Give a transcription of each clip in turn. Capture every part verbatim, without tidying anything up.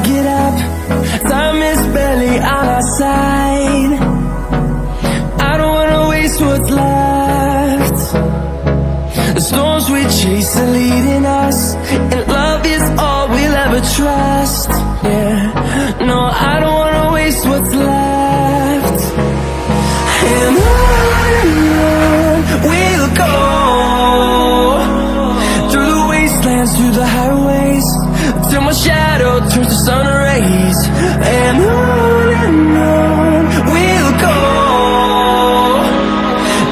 Get up, time is barely on our side. I don't wanna waste what's left. The storms we chase are leading us, and love is all we'll ever trust. Yeah, no, I don't wanna waste what's left. And on and on we'll go, through the wastelands, through the highways, till my shadow turns to sun rays. And on and on we'll go,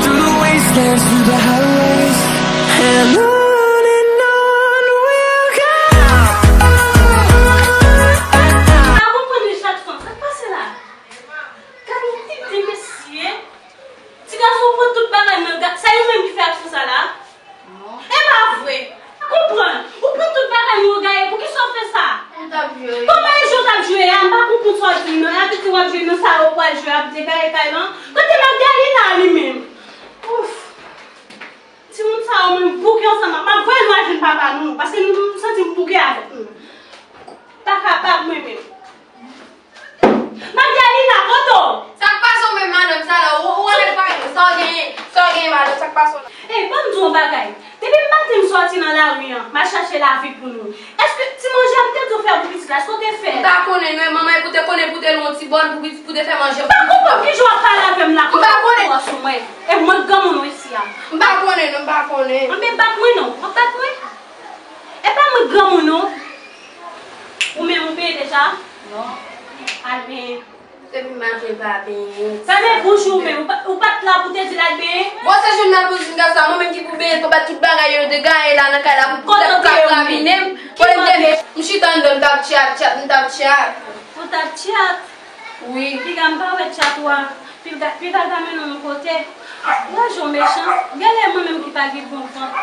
through the wastelands, through the highways, and on and on we'll go. M pa konprann Richardson, sa k pase la? Gade yon tete mesye. Ti gason, ou pran tout bagay mwen, ga-, sa yo menm ki fè aksyon sa la? Non. E pa vre. Pa konprann. Ou pran tout bagay mwen, gaye, poukisa w fè sa? M t ap jwe. Kòman e jwe w t ap jwe a? M pa konprann sa w di m nan. Epi ti w ap jwe nan sa yo pral jwe ap degaye kay lan. Kote Magdalena li menm? Ouf. Timoun sa yo menm bouke ansanm ak, m ap voye nou al jwenn papa nou, paske nou, nou santi m bouke avèk nou. Pa kapab mwen menm. Magdalena, kote w? Sa k pase w menm, madanm, sa la? Ou, ou anlè pale, sa w genyen? Sa w genyen, madanm, sa k pase w la? Ey, ban m di w yon bagay. Depi maten m sòti nan lari an, m al chache lavi pou nou. Èske ti manje a m te di w fè pou pitit la, èske w te fè l? M pa konnen, non, manman, e pou te konnen pou te lwe yon ti bòl pou pitit, pou te fè manje pou pitit la. M pa konprann kijan w ap pale avè m la. M pa konnen. Kòman w sou mwen? E mwen k granmoun ou isi a. M pa konnen, non, m pa konnen. Anben, bat mwen non. W ap bat mwen? E pa mwen k granmoun ou. Ou menm ou benyen deja? Non. Al benyen. Depi maten pa benyen. Fèmen bouch ou menm. Ou pa, ou pa t la pou te di l al benyen? Bon, se jounal pou jounal sa, mwen menm ki pou benyen, pou bat tout bagay yo degaye la nan kay la pou, pou tèt ou ka kramine m. Kote m te, m chita anndan, m t ap tchat, tchat, m t ap tchat. Ou t ap tchat? Wi. Piga m pa wè tchat ou a. Piga, piga ta mennen w yon kote. Ou wè jan w mechan. Genlè mwen menm ki pa gen bon vant.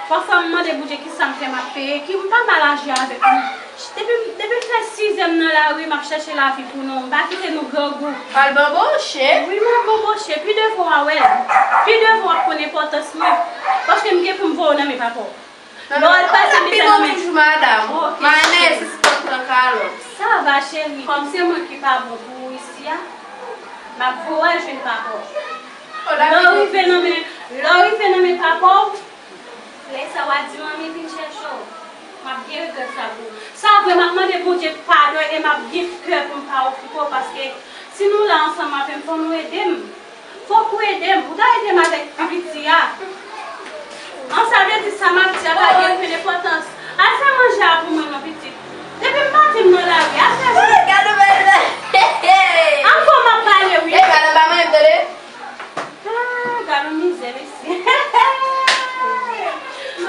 Pafwa m mande Bondye kisa m fè m ap peye, ki m pa mal aji avèk nou. Depi, depi m fè sizè m nan lari, m ap chèche lavi pou nou. M pa kite nou grangou. Al banboche? Wi, m ap banboche. Pi devan w a wè l. Pi devan w ap konn enpòtans mwen. Paske m gen pou m voye w nan men papa w. Lè w al pase mizè nan men. Pi bon toujou, madanm. Ok, cheri. Mayonèz, sispann pran kalòt. Sa va, cheri. Kòm se mwen ki pa bon pou ou isi a, m ap voye w al jwenn papa w. Lè w rive nan men, lè w rive nan men papa w, lè sa w a di manmi vin chèche w. M ap byen regrèt sa pou ou. Sa vre, m ap mande Bondye padon e m ap gen kè pou m pa okipe w, paske si nou la ansanm avè m, fò nou ede m. Fòk ou ede m. Ou ta ede m avèk pi piti a. An, sa vle di sa m ap di a pa gen okenn enpòtans. Al fè manje a pou mwen non, pitit. Depi maten m nan lari, al fè manje. Gade bèl. Ankò m ap pale, wi. E, gade m pa manyen m tande. Ah, gade yon mizè, mesye.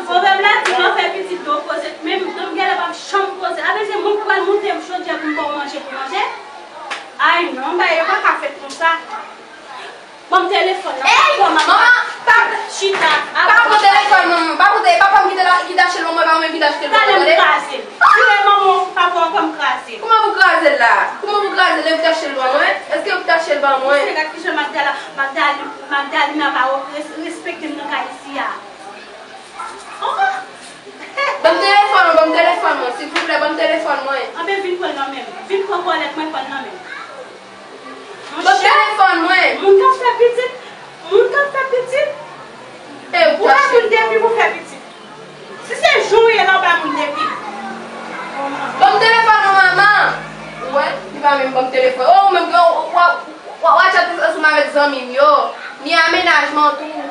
Pwovèb la di, lè w fè pitit, dwe w poze. Men m, m genlè p ap janm poze. Apre se mwen ki pral moute chodyè pou m ba w manje pou manje. Ay non, bagay yo pa ka fèt konsa. Ban m telefòn nan. Ey, manman, pa chita. Pa pran telefòn, manman. Pa pran telefòn, papa m ki te la, ki te achte l ban mwen, pa mwen ki te achte l ban mwen, tande? Talè m kraze l. Vire manman, papa w ankò m kraze l. Kouman pou kraze l la? Kouman pou kraze l? E ou ki te achte l ban mwen? Èske ou ki te achte l ban mwen? Mesye, gad kijan Magdala, Magdali, Magdalina pa res-, respekte m nan kay isi a. Oh! Ban m telefòn mwen, ban m telefòn mwen, silvouplè, ban m telefòn mwen. Anben, vin pran l nan men m. Vin pran kòlèt mwen, pran l nan men m. Ban m telefòn mwen. Moun k ap fè pitit, moun k ap fè pitit, ou pa moun depi pou fè pitit. Si se jan w ye la, ou pa moun depi. Ban m telefòn mwen, manman. Ou wè, li pa menm ban m telefòn. Oh, ou menm, w, w, w, w, w a tchat ansanm avèk zanmi m yo. Ni amenajman tou.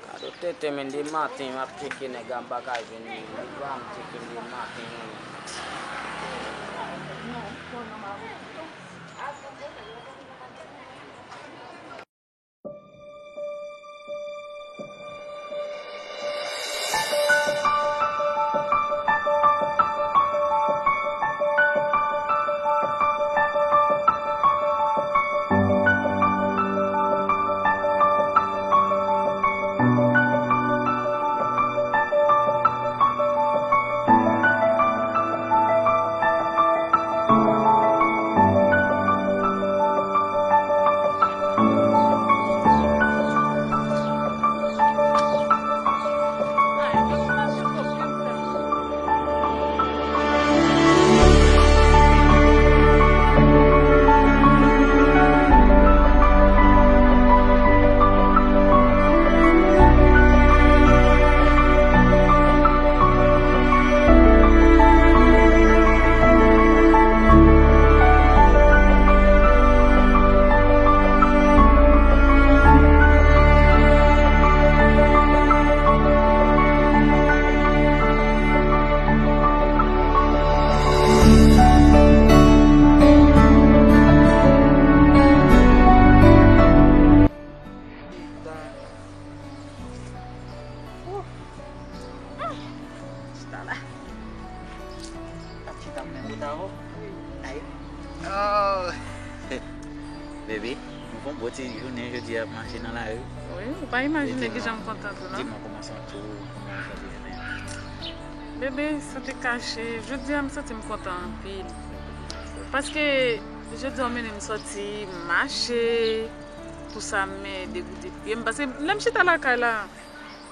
Gade tete, men de maten m ap tcheke nèg la, m pa ka jwenn li. Li pa m tcheke m de maten, men. Bebe, nou fè yon bon ti jounen jodi a ap mache nan lari. Wi, ou pa imajine kijan m kontan tou, non? Di mwen kòman w santi w, kòman w santi jounen an? Bebe, san te kache, jodi a m santi m kontan anpil. Paske jodi a w mennen m sòti, m mache, pou sa m degoute pye m. Paske lè m chita lakay la,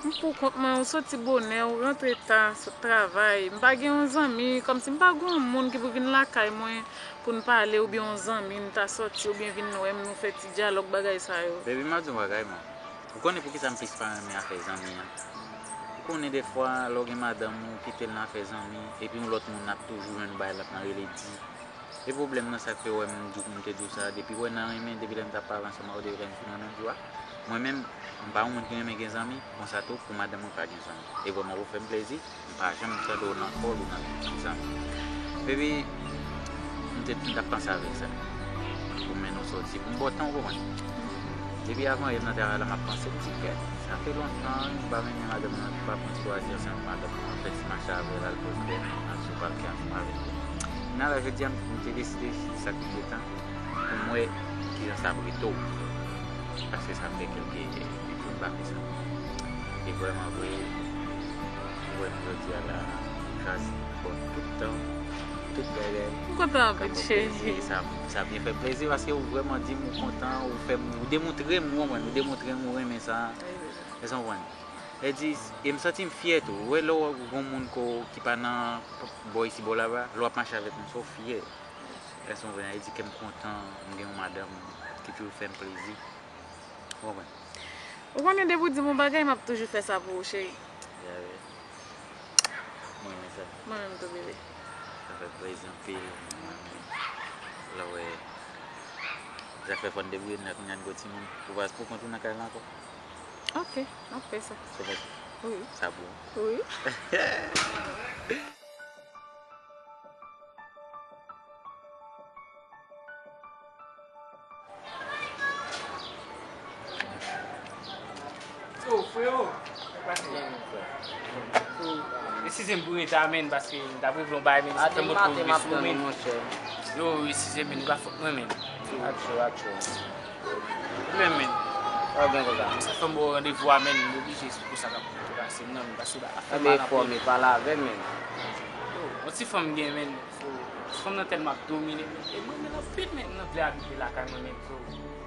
m pou kont mwen, ou soti bonè, ou rantre ta, sot travay. M pa gen yon zanmi, kòmsi m pa gen yon moun ki pou vin lakay mwen pou n pale, oubyen yon zanmi n ta sòti, oubyen vin wè m, nou fè ti dyalòg, bagay sa yo. Baby, m ap di yon bagay, man. Ou konnen poukisa m plis pa renmen afè zanmi an? Ou konnen defwa, lè w gen madanm ou, kite l nan afè zanmi, epi yon lòt moun ap toujou jwenn ou bay l ap nan rele di. E pwoblèm nan, sa k fè w wè m di w, m te di w sa, depi w wè nan renmen, depi lè m t ap pale ansanm avè w, depi lè m fin renmen w, di w a, mwen menm, m pa yon moun ki renmen gen zanmi, konsa tou, pou madanm mwen pa gen zanmi. E vrèman, ou fè m plezi, m pa janm tande w nan kòl ou nan zanmi. Epi, m te, m t ap panse avèk sa. Pou mennen w soti, pou m ba w tan, ou konprann? Depi avan yè m nan travay la, m ap panse, m di, kèt, sa fè lontan, wi, m pa mennen madanm nan, m pa pran ti lwazi ansanm ak madanm nan, fè ti mache avè l, al poze tèt, al sou palke ansanm avè l. Nan la, jodi a, m te deside chita sa ki gentan pou m wè kijan sa ap rete w. Paske sa fè kèlke jou m pa fè sa. E vrèman vre, ou wè m jodi a la, gras bon tout tan, tout bagay. M kontan anpil, cheri. Sa, sa byen fè plezi paske ou vrèman di m ou kontan, ou fè m, ou demontre m, ou konprann, ou demontre m ou renmen sa. Èske w konprann? E di, e m santi m fyè tou. Ou wè lè w wè yon moun ko, ki pa nan bò isi bò laba, lè w ap mache avèk moun, se w fyè. Èske w konprann? E di kè m kontan, m gen yon madanm ki toujou fè m plezi. Ou konprann? Ou konnen depi w di m yon bagay, m ap toujou fè sa pou ou, cheri. Ya, wi. Mwen renmen sa. Mwen menm tou, bebe. Sa fè plezi anpil. Mwen renmen lè w wè zafè fò n debouye n la kounye a n gwo timoun. Ou pa pou kont ou nan kay la ankò. Ok, n ap fè sa. Wi. Sa bon. Wi. Yo, freyo, sa k pase? Eskize m pou reta, menn, paske m t ap regle yon bagay, menn, sa fè m oto vle sou mwen. Yo, eskize, menn, ou ka fòk mwen, menn. Atchou, atchou. Menn, menn. Sa fè m ba w randevou a, menn, m oblije, se pou sa k ap pase m nan, menn, paske afè m mal anpil. Pale avè m, menn. Yo, yon ti fanm m gen, menn. So, fanm nan tèlman ap domine m, e mwen menm anpil, men m vle abite lakay mwen menm. So,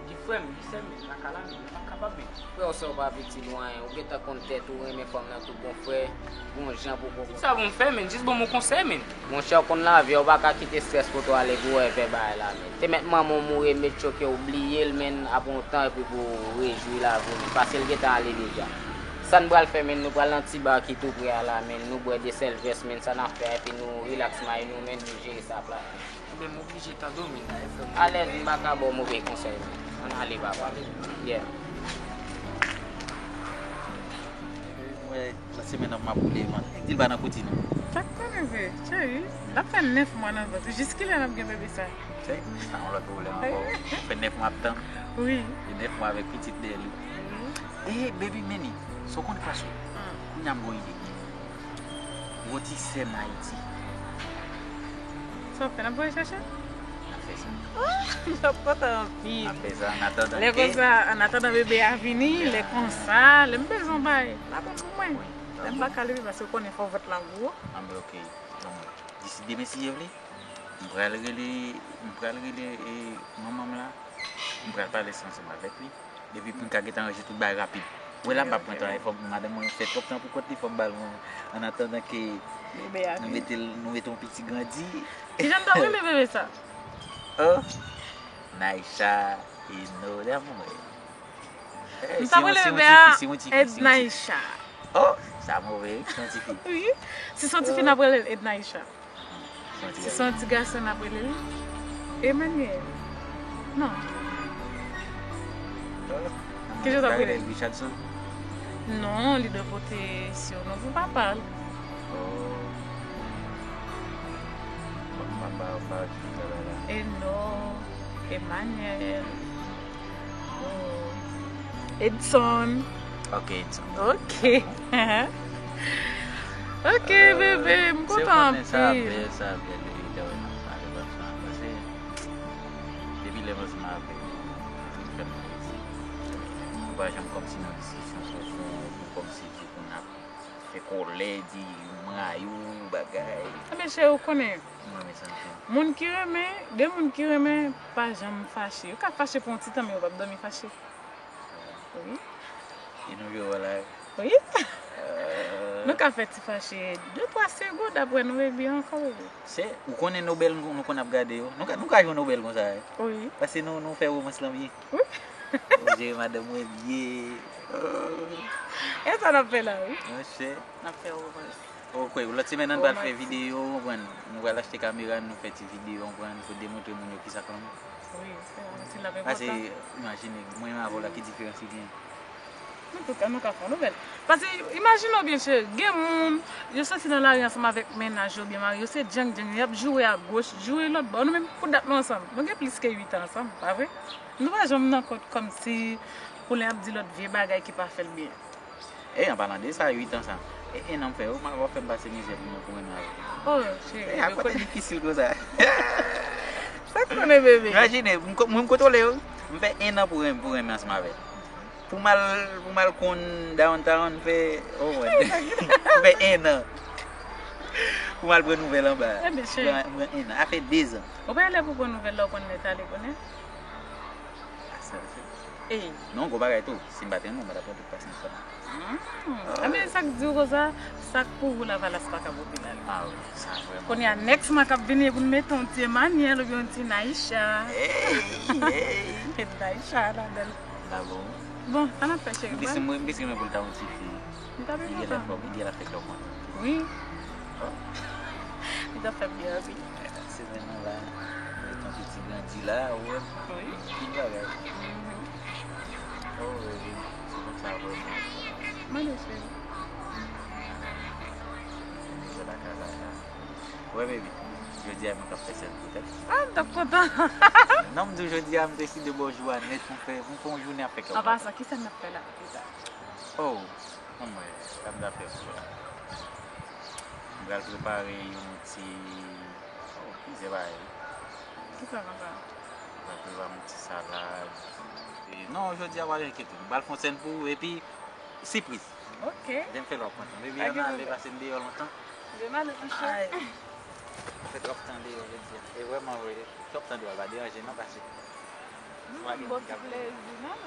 di frè m, di sè m, men lakay la, men m pa kapab, men. Frè w, sè w pa pitit ou anyen, ou gentan konn tèt ou, renmen fanm nan tout bon frè, gon jan pou koko. Sa pou m fè, men, jis ban m yon konsèy, men. Monchè, w konn lavi a, w pa ka kite estrès pote w ale pou w wè vè bagay la, men. Te mèt manman w mouri, mèt choke w bliye l, men, apre yon tan, epi pou w rejwi lavi w, men. Pase l gentan ale deja. Sa n pral fè, men, nou pral nan ti ba ki tou pre a la, men, nou bwè de sèlvès, men, sa n ap fè, epi nou rilaks may nou, men, nou jere sa plat. Ebyen, m oblije tande w, men, dayè frè m. Alèz, m pa ka ba w move konsèy, men. Ann ale, papa. Yeah. Mwen, nan semèn nan, m ap boule, man. Di l pa nan kouti, non. Sa k konnen vre, cheri. L ap fè nèf mwa nan vant ou. Jis kilè n ap gen bebe sa? Cheri, sa yon lòt pwoblèm ankò. Fè nèf mwa ap tann. Wi. E nèf mwa avèk pitit dèyè li. Wi. E, baby, men, sa w konn pase? Hmm. Kounye a m gon ide. Yon ti sè m Ayiti. Sa w fè, n ap voye chèche? N ap fè sa. Oh, m t ap kontan anpil. N ap fè sa, an atandan ke... Lè konsa, an atandan bebe a vini, lè konsa, lè m bezwen bay, l ap bon pou mwen. Lè m pa ka leve, paske w konnen fò vant lan gwo. Anben, ok. Bon, disi demen, si Dye vle, m pral rele, m pral rele, e, manman m la. M pral pale sa ansanm avèk li. Epi pou n ka gentan ranje tout bagay rapid. Wè la, m p ap pran tan, fòk madanm mwen fè twòp tan pou kont li, fòk m ba l yon, an atandan ke nou mete l, nou mete yon piti grandi. Kijan m t ap rele bebe sa? Oh, Naisha Eno, lè mwen. M t ap rele bebe a Ednaisha. Oh, sa move, wi, se yon ti fi. Wi, si se yon ti fi, n ap rele l Ednaisha. Si se yon ti gason, n ap rele l Emmanuel. Non. Kijan w t ap rele l? Richardson? Non, li dwe pote surnom pou papa l. Oh. Papa, papa, ki travay la? Eno, Emmanuel. Oh. Edson. Ok, Edson. Ok. Ok, bebe, m kontan anpil. Sa bèl, sa bèl, depi lè w wè n ap pale konsa, paske depi lè m ansanm avèk ou, Fè m plezi. Nou pa janm kòmsi nan diskisyon sou, sou, sou kòmsi di pou n ap fè kòlè, di m rayi w, bagay. Ebyen, cheri, ou konnen, mwen renmen sa anpil. Moun ki renmen, de moun ki renmen pa janm fache. Yo ka fache pou yon ti tan, men yo p ap dòmi fache. Wi. E nou jwe wòl la. Wi. Nou ka fè ti fache de twa segonn, apre nou regle ankò, bebe. Se, ou konnen nobèl nou, nou konn ap gade yo. Nou ka, nou ka jwe nobèl konsa, wi. Wi. Paske nou, nou fè romans lan byen. Wi. Ou jere madanm mwen byen. E sa n ap fè la, wi. Monchè. N ap fè romans. Ok, lòt semèn nan nou pral fè videyo, ou konprann. Nou pral achte kamera, nou fè ti videyo, ou konprann, pou demontre moun yo kisa k lanmou. Wi, se, se l ap enpòtan. Paske, imajine, mwen menm avè w la, ki diferans ki genyen? Antouka, nou ka fè yon nouvèl. Paske, imajine w byen, cheri, gen moun, yo soti nan lari ansanm avèk mennaj yo, byen marye, yo se djang djang, y ap joure agoch, joure lòt bò. Nou menm, pou dat nou ansanm, nou gen plis ke uit an ansanm, pa vre? Nou pa janm nan kont kòmsi pou l ap di lòt vye bagay ki pa fè l byen. E, an palan de sa, uit an sa. E, en an m fè, ou, w ap fè m pase mizè pou mwen, pou renmen avè w. Oh, cheri, e, ak kote difisil konsa. Sa k konnen, bebe? Imajine, m ko-, mwen m kontwole w. M fè en an pou renmen, pou renmen ansanm avè l. Pou m al, pou m al konn downtown, m fè, oh, mwen. M fè en an. Pou m al pran nouvèl anba. Ebyen, cheri. M pran, m pran en an. A fè de zan. Ou pa lè pou pran nouvèl la, ou konn lè t ale konnen? Sa, sa. E. Non, gwo bagay tou. Si m pa te renmen w, m pa t ap pran tout pasyans sa. Hmm. Ah, men sa k di w konsa, sa k pou ou Lavalas pa ka popilè. Ah wi, sa vrèman. Kounye a, next mwa k ap vini pou n mete yon ti Emmanuel oubyen yon ti Naïcha. Hey, hey. Mete Naïcha ladan l. Dakò. Bon, sa n ap fè, cheri? M plis renmen, m plis renmen pou l ta yon ti fi. Li ta byen kontan. Li gen lè fè, li gen lè fè kè w kontan. Wi. Oh. Li ta fè m byen anpil. Semèn nan la, mwen tankou ti grandi la, ou wè. Wi. Tout bagay. Mhm. Oh, baby, se konsa vrèman. Mande, cheri. Mwen la ka la, la. Wè, baby, jodi a, mwen k ap fè sèl poutèt. Ah, m t ap kontan. Non, m di w, jodi a, m deside ba w jou a nèt, m fè, m fè yon jounen ap fè kè w kontan. Apa sa, kisa n ap fè la, pita? Oh, anmwey, sa m ta fè pou la. M pral prepare yon ti, oh, plizyè bagay. Kisa konsa? M pral prepare yon ti salad. E, non, jodi a, pa enkyete w. M pral fè yon sèn pou ou, epi, sipriz. Ok. Lè m fè l w ap kontan. Baby, ann ale, pase m deyò lontan. Demen, monchè. Ay. Sa fè twòp tan deyò, jodi a. E vrèman vre, twòp tan deyò, l pa deranje, non, pase. Hmm, bon ti plezi, non?